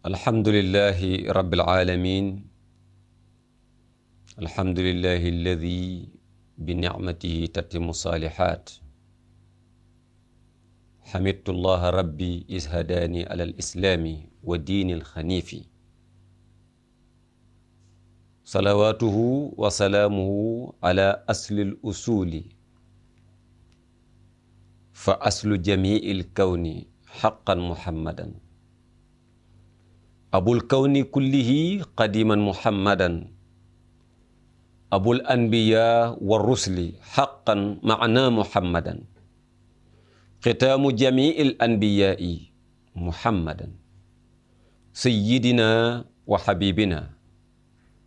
Alhamdulillahi rabbil alamin. Alhamdulillahi alladhi bi ni'matihi tatimmu salihat. Hamidtullaha rabbi iz hadani ala al-islami wa dinil khanifi. Salawatuhu wa salamuhu ala aslil usuli. Fa aslu jami'il kawni haqqan muhammadan. Abul kawni kullihi qadiman muhammadan. Abul anbiya wa rusli haqqan ma'na muhammadan. Khitamu jami'il anbiya'i muhammadan. Sayyidina wa habibina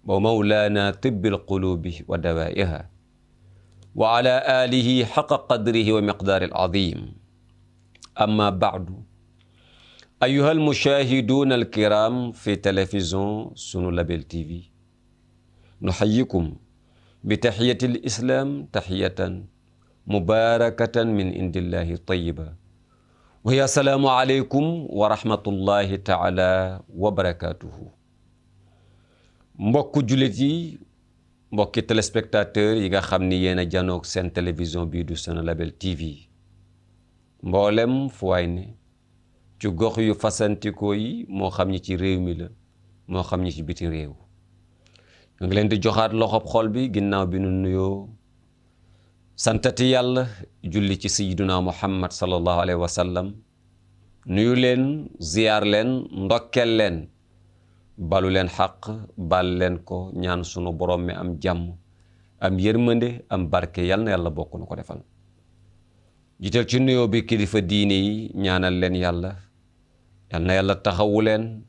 wa maulana tibbil qulubi wa dawaiha wa ala alihi haqqa qadrihi wa miqdaril azim. Amma ba'du. Ayyuhal mushahidun al-kiram fi télévision Sunu Label TV. Nuhayyikum bi tahiyatil islam tahiyatan mubarakatan min indillahi tayyiba. Wa ya salaamu alaykum wa rahmatullahi ta'ala wa barakatuhu. Mbokku jullit yi, mbokki téléspectateur yi nga xam ni yéen a janoog seen télévision bii du Sunu Label TV. Mboolem fu waay ne ci gox yu fasantikoo yi, moo xam ñi ci réew mi la, moo xam ñi ci biti réew. ñu ngi leen di joxaat loxob xol bi ginnaaw bi nu nuyoo santati yàlla julli ci sayyiduna Muhammad sallallahu alayhi wa sallam. nuyu leen, ziyaar leen, ndokkel leen, balu leen xaq, bal leen ko, ñaan sunu borom mi am jàmm, am yërmande, am barke, yal na yàlla bokk nu ko defal. jiital ci nuyoo bi kilifa diine yi, ñaanal leen yàlla, yal na yàlla taxawu leen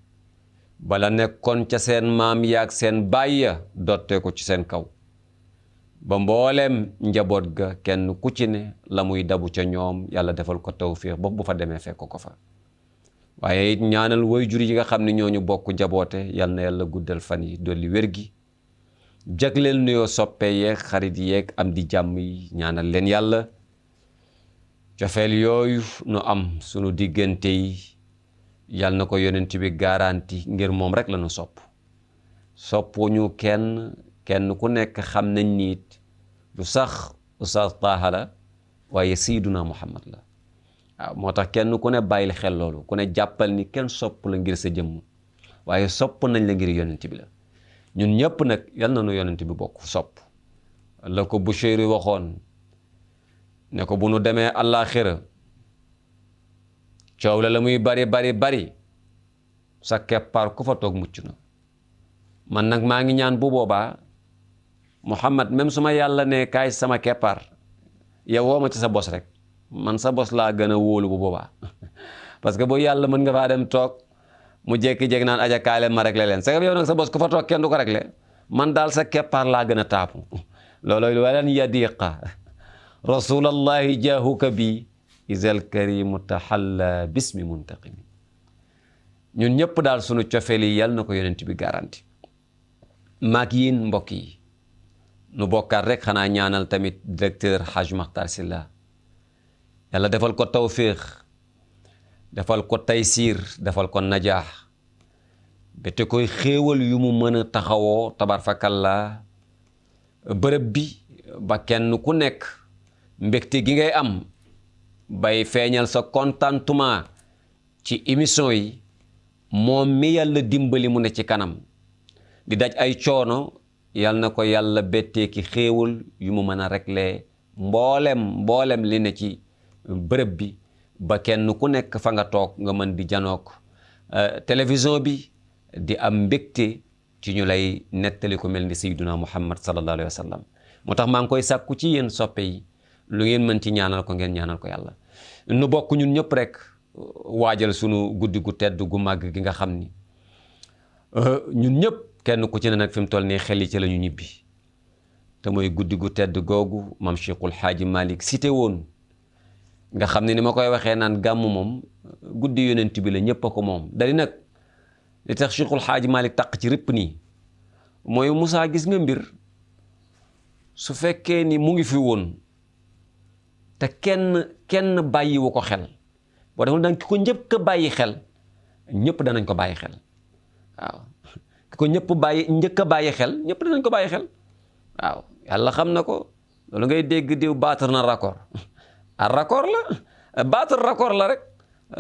bala nekkoon ca seen maam yaag seen baay ya dotte ko ci seen kaw, ba mbooleem njaboot ga kenn ku ci ne la muy dabu ca ñoom yàlla defal ko tawfiix ba bu fa demee fekk ko fa. waaye it ñaanal waajur yi nga xam ne ñooñu bokk njaboote, yal na yàlla guddal fan yi, dolli wér gi, jagleel nuyoo soppe yeeg xarit yeeg am di jàmm yi, ñaanal leen yàlla cofeel yooyu nu am sunu diggante yi yal na ko yonent bi garanti, ngir moom rek la nu soppuñu kenn ku nekk xam nañ niit lu sax Oustaz Taha la, waaye Sayyiduna Muhammad la. waaw moo tax kenn ku ne bàyyil xel loolu, ku ne jàppal ni kenn sopp la ngir sa jëmm, waaye sopp nañ la ngir yonent bi la. ñun ñëpp nag yal na nu yonent bi bokk sopp. la ko Bushayri waxoon ne ko bu nu demee àllaaxira coow la muy bari sa keppaar ku fa toog mucc na. man nag maa ngi ñaan bu boobaa Muhammad, même su ma yàlla ne kaay sama keppaar, yow woo ma ci sa bos rek, man sa bos laa gën a wóolu bu boobaa parce que bu yàlla mën nga faa dem toog mu jékki-jékki naan aja kaay leen ma réglé leen. c'est que yow nag sa bos ku fa toog kenn du ko réglé, man daal sa keppaar laa gën a taapu. loolooy walan yadiqa rasulallahi jaahuka bi isal karimu tahalla bismi muntaqimi. ñun ñëpp daal sunu cofeel yi yal na ko yonent bi garanti. maak yéen mbokk yi nu bokkaat rek xanaa ñaanal tamit directeur Haj Makhtar Sylla, yàlla defal ko tawfiix, defal ko taysiir, defal ko najaax, bete koy xéewal yu mu mën a taxawoo tabarfakalla bërëb bi, ba kenn ku nekk mbégte gi ngay am bay feeñal sa contentement ci émission yi, moom mi yàlla dimbali mu ne ci kanam di daj ay coono, yal na ko yàlla bettee ki xéewal yu mu mën a régler mboolem li ne ci bërëb bi, ba kenn ku nekk fa nga toog nga mën di janook télévision bi di am mbégte ci ñu lay nettali ko mel ni Sayyiduna Muhammad sallallahu alayhi wa sallam. moo tax maa ngi koy sàkku ci yéen soppe yi, lu ngeen mën ci ñaanal ko ngeen ñaanal ko yàlla. nu bokk ñun ñëpp rek waajal sunu guddi gu tedd gu màgg gi nga xam ni ñun ñëpp kenn ku ci ne nag fi mu toll nii xel yi ci la ñu ñibbi, te mooy guddi gu tedd googu maam Cheikhul Xaaji Malick cité woon, nga xam ne ni ma koy waxee naan gàmm moom guddi yonent bi la, ñëpp a ko moom. dali nag li tax Cheikhul Xaaji Malick taq ci rëpp nii mooy Moussa, gis nga mbir su fekkee ni mu ngi fi woon te kenn bàyyiwu ko xel, boo deful danga ki ko njëkk a bàyyi xel ñëpp danañ ko bàyyi xel. waaw ko ñëpp njëkk a bàyyi xel ñëpp dinañ ko bàyyi xel waaw yàlla xam na ko loolu ngay dégg diw battre na record record la battre record la rek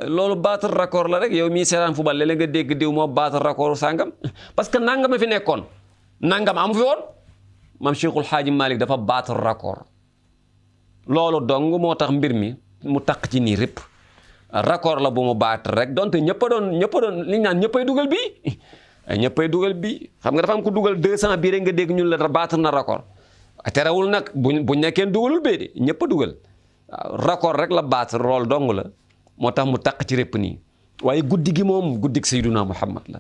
loolu battre record la rek yow mii seetaan football léeg-léeg nga dégg diw moo battre record sàngam parce que nangam fi nekkoon nangam amu fi woon maam Cheikhul Xaaji Malick dafa battre record loolu dong moo tax mbir mi mu taq ci nii répp record la bu mu battre rek donte ñëpp a doon li ñu naan ñëppay dugal bii ñëppay dugal bii xam nga dafa am ko dugal 200 bii rek nga dégg ñun la battre na record terewul nag buñ nekkee dugalul bee de ñëpp a dugal waaw record rek la battre loolu dong la moo tax mu taq ci répp nii waaye guddi gi moom guddig Sayyiduna Muhammad la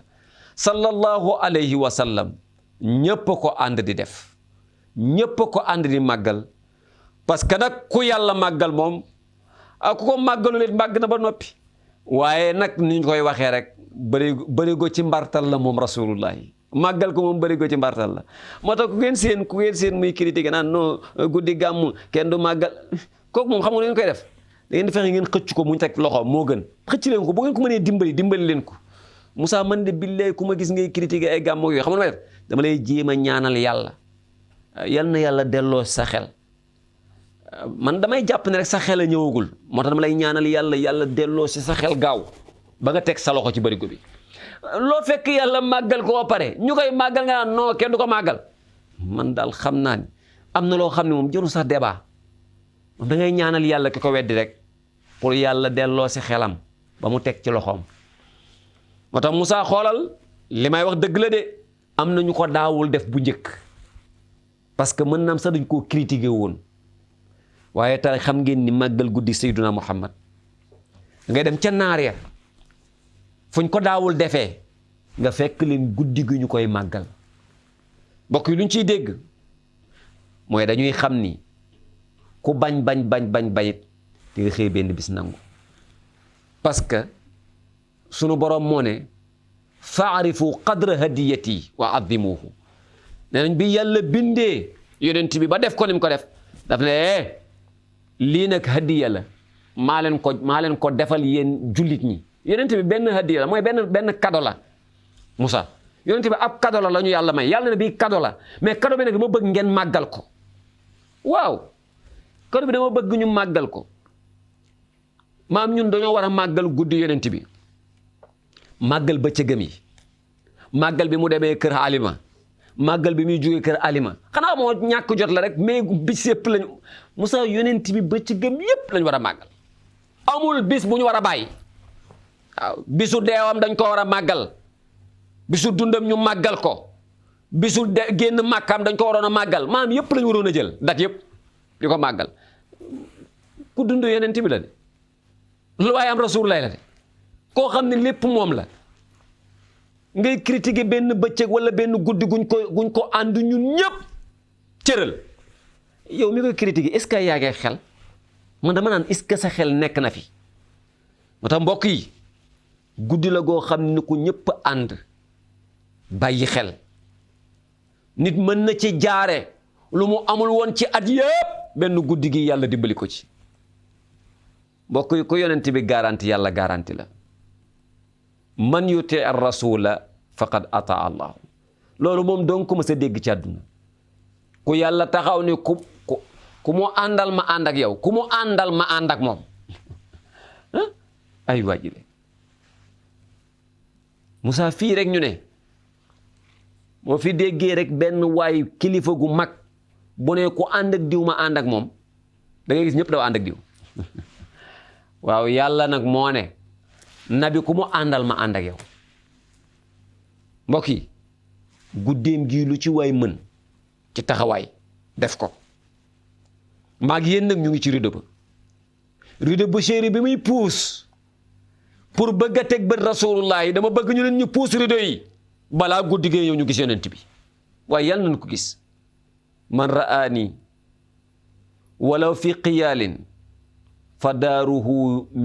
sallallahu alayhi wa sallam ñëpp ko ànd di def ñëpp ko ànd di màggal parce que nag ku yàlla màggal moom ku ko màggalu leen màgg na ba noppi waaye nag ni ñu koy waxee rek bëri go ci mbartal la moom rasulullahi màggal ko moom bëri go ci mbartal la moo tax ku ngeen seen muy critiqué naan non guddi gàmmu kenn du màggal kooku moom xam nga ngeen koy def da ngeen di fexe ngeen xëcc ko mu teg loxo moo gën xëcc leen ko bu ngeen ko mënee dimbali leen ko Moussa man de billaay ku ma gis ngay critiqué ay gàmmu yooyu xam nga may def dama lay jéem a ñaanal yàlla yal na yàlla delloo sa xel man damay jàpp ne rek sa xel a ñëwagul moo tax dama lay ñaanal yàlla delloo si sa xel gaaw ba nga teg sa loxo ci barigo bi loo fekk yàlla màggal ko ba pare ñu koy màggal nga naan non kenn du ko màggal man daal xam naa ni am na loo xam ne moom jëru sax débat moom da ngay ñaanal yàlla ki ko weddi rek pour yàlla delloo si xelam ba mu teg ci loxoom moo tax Moussa xoolal li may wax dëgg la de am na ñu ko daawul def bu njëkk parce que mën naam sax dañ koo critiqué woon waaye tey xam ngeen ni màggal guddi Sayyiduna Muhammad ngay dem ca naar ya fuñ ko daawul defee nga fekk leen guddi gi ñu koy màggal mbokk yi luñ ciy dégg mooy dañuy xam ni ku bañ it di nga xëy benn bis nangu parce que sunu borom moo ne faarifu qadra hadiyati wa addimuhu nee nañ bi yàlla bindee yonent bi ba def ko nim ko def daf ne lii nag hadiya la maa leen ko defal yéen jullit ñi yonent bi benn hadiya la mooy benn kado la Moussa yonent bi ab kado la ñu yàlla may yàlla ne bii kado la mais kado bi nag dama bëgg ngeen màggal ko waaw kado bi dama bëgg ñu màggal ko maam ñun dañoo war a màggal guddi yonent bi màggal bëccëgam yi màggal bi mu demee kër Alima màggal bi muy jógee kër Alima xanaa moo ñàkk jot la rek mais bis yëpp lañu Moussa yonent bi bëccëgam yëpp lañu war a màggal amul bis bu ñu war a bàyyi waaw bisu deewam dañ ko war a màggal bisu dundam ñu màggal ko bisu génn màkkaam dañ ko waroon a màggal maam yëpp lañu waroon a jël dat yëpp di ko màggal ku dund yonent bi la de lu waaye am rasulullah la de koo xam ne lépp moom la ngay critiquer benn bëccëg wala benn guddi guñ ko ànd ñun ñëpp cëral yow mi koy critiquer est-ce que yaa ngi xel man dama naan est-ce que sa xel nekk na fi moo tax mbokk yi guddi la goo xam ne ko ñëpp ànd bàyyi xel nit mën na ci jaare lu mu amul woon ci at yëpp benn guddi gi yàlla dimbali ko ci mbokk yi ko yonent bi garanti yàlla garanti la man yuti ar rasula faqad ata allah loolu moom donc ko ma sa dégg ci àdduna ku yàlla taxaw ni ku mu àndal ma ànd ak yow ku mu àndal ma ànd ak moom ay waajile Moussa fii rek ñu ne moo fi déggee rek benn waay kilifa gu mag bu ne ku ànd ak diw ma ànd ak moom da ngay gis ñëpp daw ànd ak diw waaw yàlla nag moo ne nabi ku mu àndal ma ànd ak yow mbokk yi guddeem gi lu ci waay mën ci taxawaay def ko maag yéen nag ñu ngi ci rido ba chéri bi muy puus pour bëgg a teg bët rasulullah yi dama bëgg ñu leen ñu puus rido yi balaa guddi gee ñëw ñu gis yonent bi waaye yàlla nañ ko gis man ra'aani walaw fi qiyaalin fa daaruhu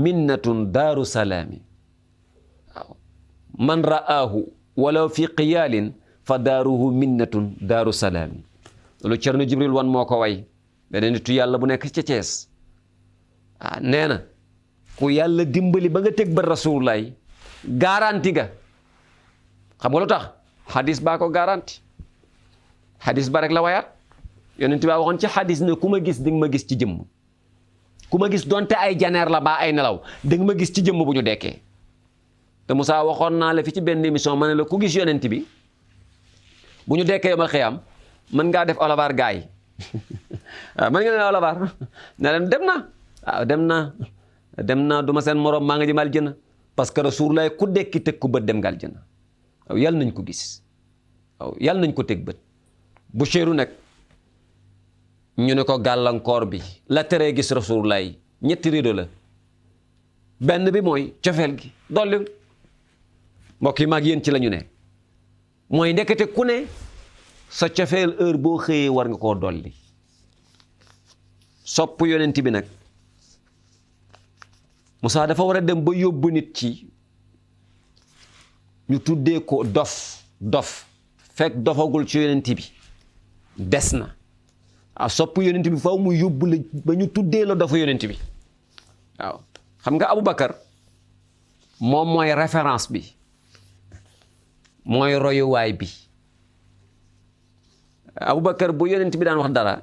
minnatun daaru salaami waaw man ra'aahu walaw fi qiyaalin fa daaruhu minnatun daaru salaami loolu Cerno Jibril wan moo ko way beneen nitu yàlla bu nekk ca Cees nee na ku yàlla dimbali ba nga teg ba rasulullah garanti ga xam nga lu tax xadis baa ko garanti xadis ba rek la wayaat yonent bi waxoon ci xadis ne ku ma gis di nga ma gis ci jëmm ku ma gis donte ay janeer la baa ay nelaw di nga ma gis ci jëmm bu ñu dekkee te Moussa waxoon naa la fi ci benn émission ma ne la ku gis yonent bi bu ñu dekkee yomal xiyaam mën ngaa def olavar gaay waaw mën nga ne olavar ne leen dem na waaw dem na du ma seen morom maa nga jëm aljana parce que Rasulullah ku dekki teg ku bët dem nga aljana waaw yàlla nañ ko gis waaw yàlla nañ ko teg bët bu chéru nag ñu ne ko gàllankoor bi la teree gis Rasulullah yi ñetti rido la benn bi mooy cofeel gi dolli mbokk yi maag yéen ci la ñu ne mooy ndekete ku ne sa cofeel heure boo xëyee war nga koo dolli sopp yonent bi nag Moussa dafa war a dem ba yóbbu nit ci ñu tuddee ko dof fekk dofagul ci yonent bi des na sopp yonent bi faw mu yóbbu la ba ñu tuddee la dofu yonent bi waaw xam nga Aboubacar moom mooy référence bi mooy royuwaay bi Aboubacar bu yonent bi daan wax dara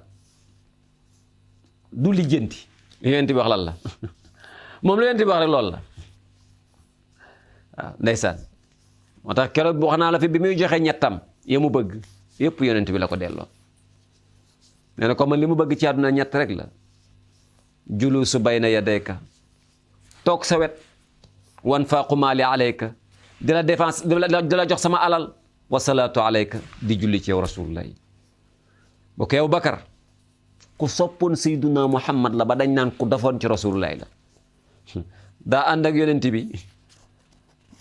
du lijjanti yonent bi wax lan la moom la yonent bi wax rek loolu la waaw ndeysaan moo tax keroog wax naa la fi bi muy joxe ñettam ya mu bëgg yëpp yonent bi la ko delloo nee na ko man li mu bëgg ci àdduna ñett rek la julusu bayna yadayka toog sa wet wan faaqu maali alayka di la défense di la jox sama alal wa salaatu alayka di julli ci yow rasulullah boo ko yow Bakar ku soppoon sayduna Muhammad la ba dañ naan ku defoon ci rasulullah la daa ànd ak yonent bi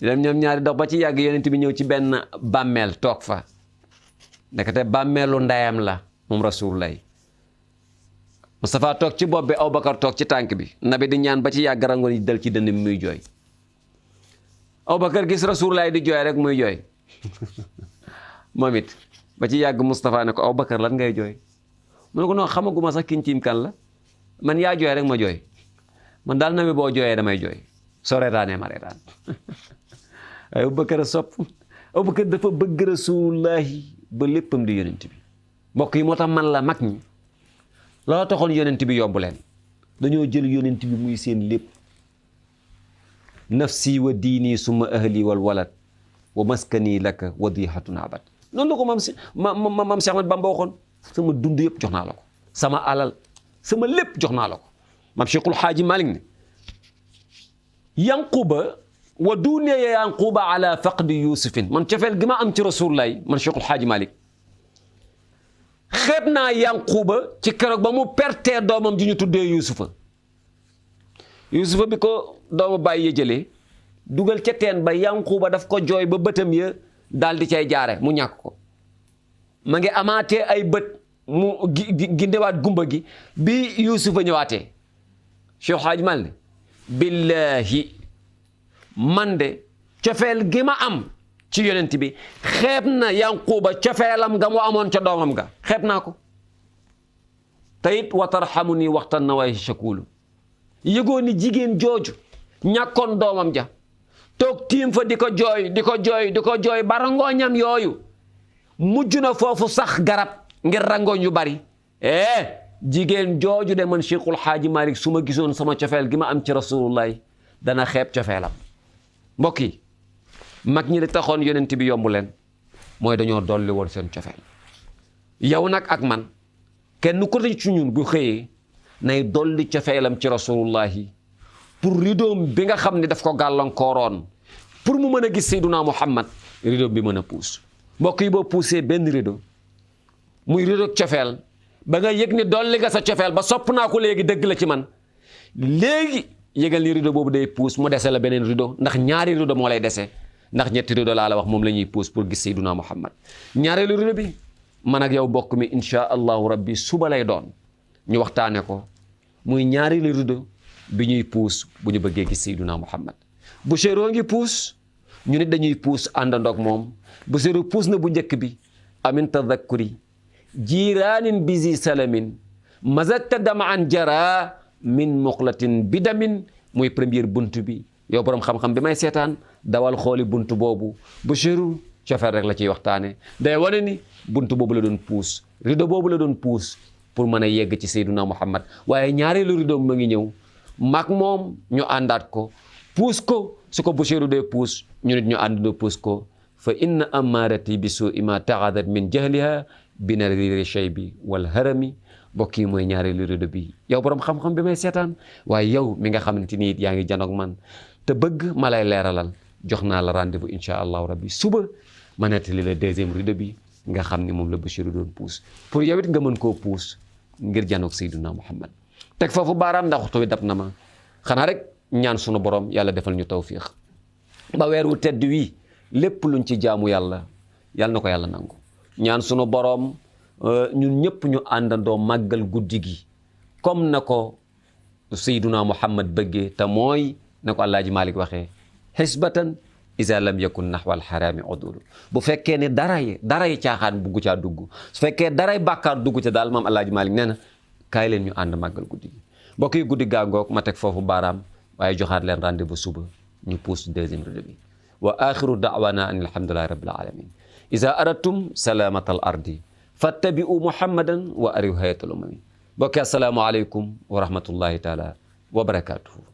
dem ñoom ñaari dox ba ci yàgg yonent bi ñëw ci benn bàmmeel toog fa ndekete bàmmeelu ndeyam la moom rasulullah Moustapha toog ci bopp bi Aboubacar toog ci tànk bi nabi di ñaan ba ci yàgg rangoon yi dal ci dënn bi muy jooy Aboubacar gis rasulullah di jooy rek muy jooy moom it ba ci yàgg Moustapha ne ko Aboubacar lan ngay jooy mu ne ko non xamaguma sax kiñ ciim kan la man yaa jooy rek ma jooy man daal nabi boo jooyee damay jooy soo reetaanee ma reetaan Aboubacar a sopp Aboubacar dafa bëgg rasulullahi ba léppam di yonent bi mbokk yi moo tax man la mag ñi loola taxoon yonent bi yomb leen dañoo jël yonent bi muy seen lépp nafsi wa diini summa ahli wal walad wa maskani laka wadihatun abad noonu la ko maam Cheikh Ahmad Bamba waxoon sama dund yëpp jox naa la ko sama alal sama lépp jox naa la ko maam Cheikhul Xaaji Malik ne yanquba wa duniya yanquba ala faqdi yusufin man cofeel gi ma am ci rasulullah man Cheikhul Xaaji Malik xeeb naa yanquba ci keroog ba mu pertee doomam ji ñu tuddee yusufa bi ko doomu bàyyi ya jëlee dugal ca teen ba yanquba daf ko jooy ba bëtam ya daal di cay jaare mu ñàkk ko ma ngi amaatee ay bët mu gindewaat gumba gi bi yusufa ñëwaatee Cheikh Hadj Mal ne billahi man de cofeel gi ma am ci yonent bi xeeb na yanquba cofeelam nga mu amoon ca doomam ga xeeb naa ko te it wa tarxamu nii waxtan na waay shakulu yëgoo ni jigéen jooju ñàkkoon doomam ja toog tiim fa di ko jooy ba rangooñam yooyu mujj na foofu sax garab ngir rangooñ yu bari jigéen jooju de man Cheikhul Xaaji Malik su ma gisoon sama cofeel gi ma am ci rasulullahi dana xeeb cofeelam mbokk yi mag ñi li taxoon yonent bi yomb leen mooy dañoo dolli woon seen cofeel yow nag ak man kenn ku ci ñun bu xëyee nay dolli cofeelam ci rasulullahi pour ridoom bi nga xam ne daf ko gàllankooroon pour mu mën a gis Seyduna Muhammad ridoom bi mën a puus mbokk yi boo puusee benn rido muy rido cofeel ba nga yëg ni dolli nga sa cofeel ba sopp naa ko léegi dëgg la ci man léegi yëgal ni rido boobu day puus mu dese la beneen rido ndax ñaari rido moo lay dese ndax ñetti rido laa la wax moom la ñuy puus pour gis Seyduna Muhammad ñaareelu rido bi man ak yow bokk mi insha allahu rabbi suba lay doon ñu waxtaane ko muy ñaareelu rido bi ñuy puus bu ñu bëggee gis Seyduna Muhammad bu séeroo ngi puus ñu nit dañuy puus àndandoog moom bu séeroo puus na bu njëkk bi amin tadakkuri jiraanin bisi salamin mazatta dama an jara min muqlatin bidamin muy première bunt bi yow boroom xam-xam bi may seetaan dawal xooli bunt boobu bu séeru cofeel rek la ciy waxtaane day wane ni buntu boobu la doon puus rido boobu la doon puus pour mën a yegg ci Seydina Muhammad waaye ñaareelu rido ma ngi ñëw mag moom ñu àndaat ko puus ko su ko Bushiru dee puus ñu nit ñu àndandoo puus ko fa inna amaarati bi suu ima taxadat min jahliha bi nariri shaybi wal harami mbokk yi mooy ñaareelu rido bi yow borom xam-xam bi may seetaan waaye yow mi nga xamante ni yaa ngi janoog man te bëgg ma lay leeralal jox naa la rendez-vous incha allahu rabbi suba ma nettali la deuxième rido bi nga xam ni moom la Bushiru doon puus pour yow it nga mën koo puus ngir janoog Seydina Muhammad teg foofu baaraam ndax waxtu wi dab na ma xanaa rek ñaan sunu borom yàlla defal ñu tawfiix ba weer wu tedd wi lépp luñ ci jaamu yàlla na ko yàlla nangu ñaan sunu borom ñun ñëpp ñu àndandoo màggal guddi gi comme na ko Seydina Muhammad bëggee te mooy na ko Alaaji Malik waxee xisbatan isa lam yakun naxwal xaraami udulu bu fekkee ne daray caaxaan bugg caa dugg su fekkee daray bàkkaar dugg ca daal maam Alaaji Malik nee na kaay leen ñu ànd màggal guddi gi mbokk yi guddi gàngoog ma teg foofu baaraam waaye joxaat leen rendez-vous suba ñu pousse deuxième rido bi wa axiru da'wana an alhamdulillahi rabbil alamin iza aradtum salamata al ardi fattabi'u muhammadan wa ariw hayatal umami mbokk yi assalaamu aleykum wa rahmatullahi taala wa barakatuhu